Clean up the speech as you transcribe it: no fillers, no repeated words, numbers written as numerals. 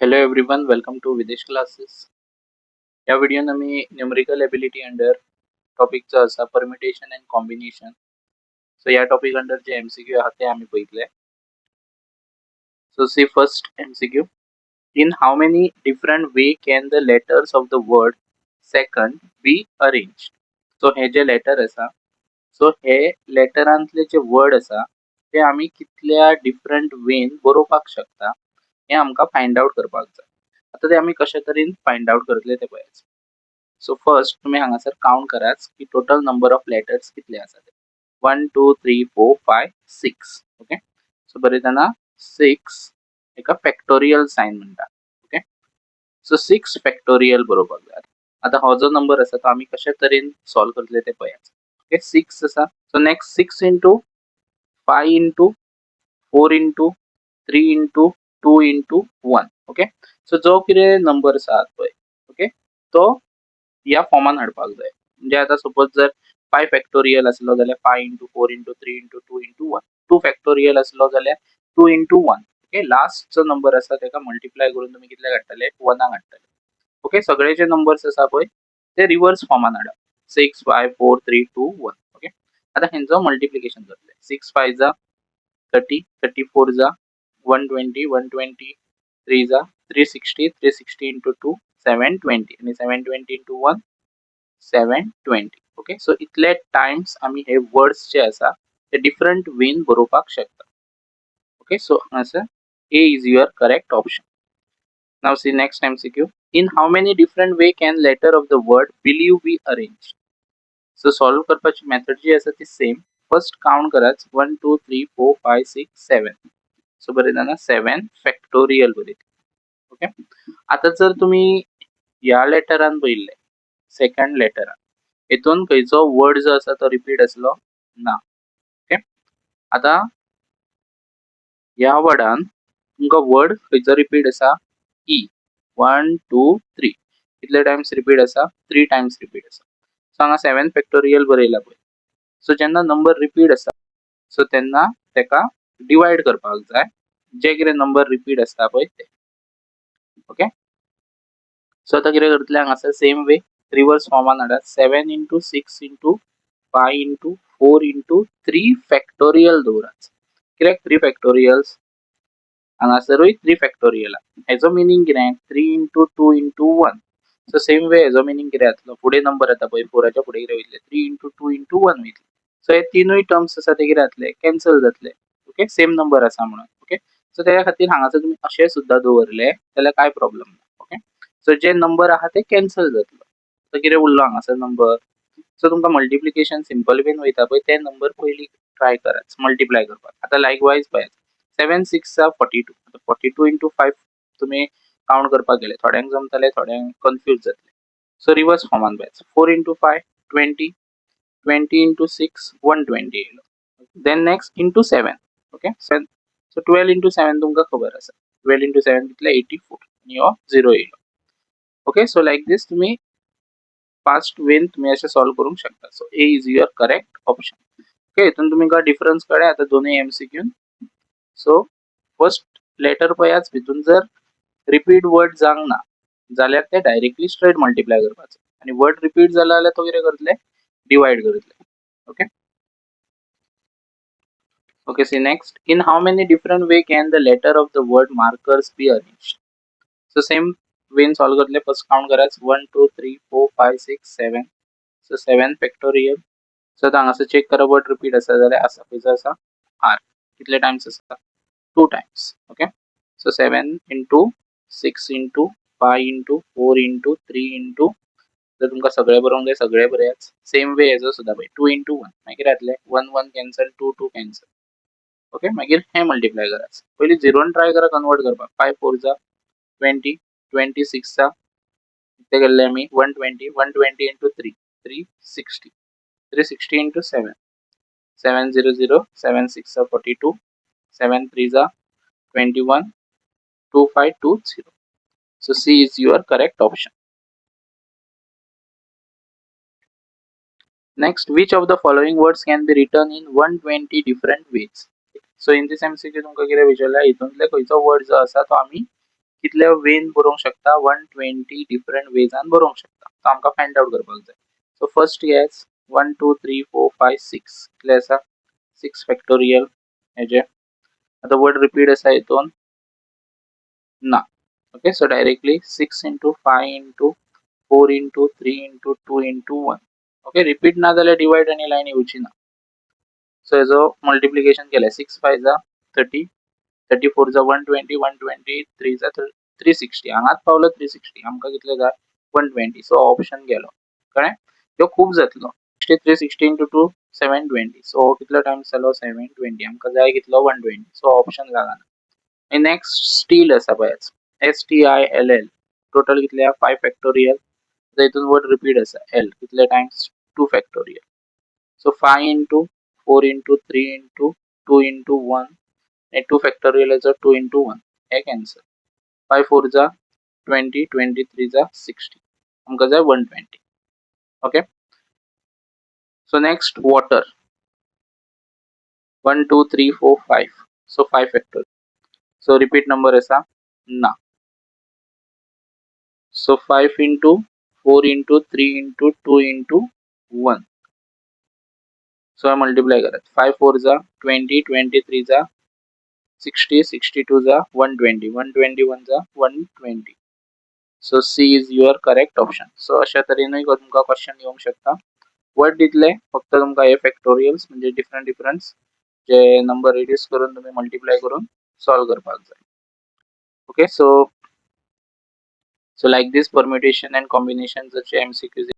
Hello everyone, welcome to Videsh Classes. ह्या व्हिडिओन आमी numerical ability under topic जो आसा परम्युटेशन एंड कॉम्बिनेशन. सो ह्या टॉपिक अंडर जे MCQ आहा ते आमी पळयतले. So see first MCQ: in how many different way can the letters of the word "second" be arranged? So hey J letter आसा, so हे लेटरांतले जे word आसा ते आमी कितल्या डिफरंट वेन बरोवपाक शकता हें आमकां फायंड आवट करपाक जाय. आतां ते आमी कशे तरेन फायंड आवट करतले ते पळयात. सो फर्स्ट तुमी हांगासर काउंट करात की टोटल नंबर ऑफ लेटर्स कितले आसा ते. One, two, three, four, five, six. Okay, so बरयतना सिक्स एका फॅक्टोरियल सायन म्हणटा. ओके, सो सिक्स फॅक्टोरियल बरोवपाक जाय. आतां हो जो नंबर आसा तो आमी कशे तरेन सॉल्व करतले ते पळयात. ओके, सिक्स आसा, so next six into five into four into three into two into one. Okay, so जो कितें नंबर आसा पळय, ओके, तो ह्या फॉर्मान हाडपाक जाय. म्हणजे आतां सपोज जर फायव फॅक्टोरियल आसलो जाल्यार five into four into three into two into one. Two factorial आसलो जाल्यार टू इंटू वन. ओके, लास्टचो नंबर आसा ताका मल्टिप्लाय करून तुमी कितले काडटले? वनाक हाडटले. ओके, सगळे जे नंबर्स आसा पळय ते रिवर्स फॉर्मान हाडप: six, five, four, three, two, one. Okay, आतां हेंचो मल्टिप्लिकेशन जातलें. Six five za 30, 34 za 120, 120 three za 360, 360 into two 720 आनी 720 into one 720. Okay, so इतले टायम्स आमी हे वर्ड्स जे आसा ते डिफरंट वेन बरोवपाक शकता. ओके, सो हांगासर A is your correct option. Now see next MCQ. In how many different way can letter of the word "believe" be arranged? So solve करपाची method जी आसा ती सेम. फर्स्ट काउंट करात: one, two, three, four, five, six, seven. So बरयतना seven factorial बरयतले. Okay, आतां जर तुमी ह्या लेटरान पळयल्लें, सेकंड लेटरान, हितून खंयचो वर्ड जो आसा तो रिपीट आसलो ना. ओके, आतां ह्या वर्डान तुमकां वर्ड खंयचो रिपीट आसा? ई. One, two, three. कितले टायम्स रिपीट आसा? थ्री टायम्स रिपीट आसा. सो हांगा सेवन फॅक्टोरियल बरयला पळय. सो जेन्ना नंबर रिपीट आसा, सो तेन्ना तेका डिवायड करपाक जाय जे कितें नंबर रिपीट आसता पळय ते. ओके, सो आतां कितें करतले? हांगासर सेम वे रिवर्स फॉर्मान हाडात: seven into six into five into four into three factorial दवरात. कित्याक थ्री फॅक्टोरियल्स? हांगासरूय थ्री फॅक्टोरियल. हेजो मिनींग कितें? Three into two into one. So same way हेजो मिनींग कितें जातलो? फुडें नंबर येता पळय, फोराच्या फुडें कितें वयतलें? Three into two into one वयतलें. सो हे तिनूय टर्म्स आसा ते कितें जातले? कॅन्सल जातले. ओके, सेम नंबर आसा म्हणून. ओके, सो त्या खातीर हांगासर तुमी अशें सुद्दां दवरले जाल्यार कांय प्रॉब्लम ना. ओके, सो जे नंबर आहा ते कॅन्सल जातलो. आतां कितें उरलो हांगासर नंबर? सो तुमकां मल्टिप्लिकेशन सिंपल वेन वयता पळय ते नंबर पयलीं ट्राय करात मल्टिप्लाय करपाक. आतां लायक वायज पळयात: सेवन सिक्स 42. आतां फोर्टी टू इंटू फायव तुमी काउंट करपाक गेले, थोड्यांक जमतले, थोड्यांक कन्फ्यूज जातले. सो रिवर्स फॉर्मान पळयात: four into five 20, 20 into six 120 येयलो. Then next into seven. Okay, so 12 into seven तुमकां खबर आसा. ट्वेल्व इंटू सेवन कितले? एटी फोर. आनी हो झिरो येयलो. ओके, सो लायक दीस तुमी फास्ट वेन तुमी अशें सॉल्व करूंक शकता. So A is your correct option. Okay, हितून तुमकां डिफरन्स कळ्ळें आतां दोनूय एमसीक्यून. सो फर्स्ट लेटर पळयात, भितून जर रिपीट वर्ड जावंक ना जाल्यार ते डायरेक्टली स्ट्रेट मल्टिप्लाय करपाचो आनी वर्ड रिपीट जाला जाल्यार तो कितें करतले? डिवायड करतले. Okay. Okay, see next. In how many different way can the letter of the word "markers" be arranged? So same when solve करतले. फर्स्ट काउंट करात: one, two, three, four, five, six, seven. So seven factorial. So आतां हांगासर check करा, word repeat आसा जाल्यार. आसा. खंयचो आसा? Are. कितले टायम्स आसा? Two times. Okay, so seven into six into five into four into three into, जर तुमकां सगळे बरोवंक जाय, सगळे बरयात. सेम वे हेजो सुद्दां पळय, टू इंटू वन. मागीर कितें जातलें? One one cancel, two two cancel. Okay, मागीर हें मल्टिप्लाय करात. पयलीं झिरोन ट्राय करा कन्वर्ट करपाक. Five four za 20, 26 za कितले केल्ले आमी? 120. 120 into three 360, 360 into seven 700, seven six za 42, seven three za 21, 2520. So C is your correct option. Next, which of the following words can be written in 120 different ways? So in this MCQ तुमकां कितें विचारला? हितूंतले खंयचो word जो आसा तो आमी कितल्या वेन बरोवंक शकता? 120 डिफरंट वेजान बरोवंक शकता. सो आमकां फायंड आउट करपाक जाय. So first guess, one, two, three, four, five, six. कितले आसा? Six factorial. हेजे आतां वर्ड रिपीट आसा हितून? ना. Okay, so directly six into five into four into three into two into one. Okay, repeat ना जाल्यार डिवायड आनी लायन येवची ना. सो हेजो मल्टिप्लिकेशन केलें. Six five za 30, 30 four za 120, 120 three za 360. हांगाच पावलो थ्री सिक्स्टी. आमकां कितले जाय? One twenty. सो ऑप्शन गेलो. कळ्ळें? ह्यो खूब जातलो. 60, 360 into two, 720. So हो कितलो टायम्स जालो? Seven twenty. आमकां जाय कितलो? One twenty. सो ऑप्शन लागना. नेक्स्ट स्टील आसा पळयात, STILL. Total कितले? Five factorial. हितून वर्ड रिपीट आसा, एल. कितले times? Two factorial. So five into four into three into two into one आनी टू फॅक्टोरियलाचो टू इंटू वन. हे cancel. Five four za 20, 20 three za 60. आमकां जाय 120. Okay, so next, water. One, two, three, four, five. So five factorial. So repeat number आसा? ना. So five into four into three into two into one. So multiply करात. Five four za 20, 20 three za 60, 60 two za 120, 120 one za 120. So C is your correct option. So अशा तरेनूय तुमकां question येवंक शकता. Word दितले फक्त तुमकां, हे फॅक्टोरियल्स म्हणजे डिफरंट डिफरंट जे नंबर रिड्यूस करून तुम्ही मल्टिप्लाय करून सॉल्व करपाक जाय. Okay, so like this permutation and combination जशे एमसीक्यूज.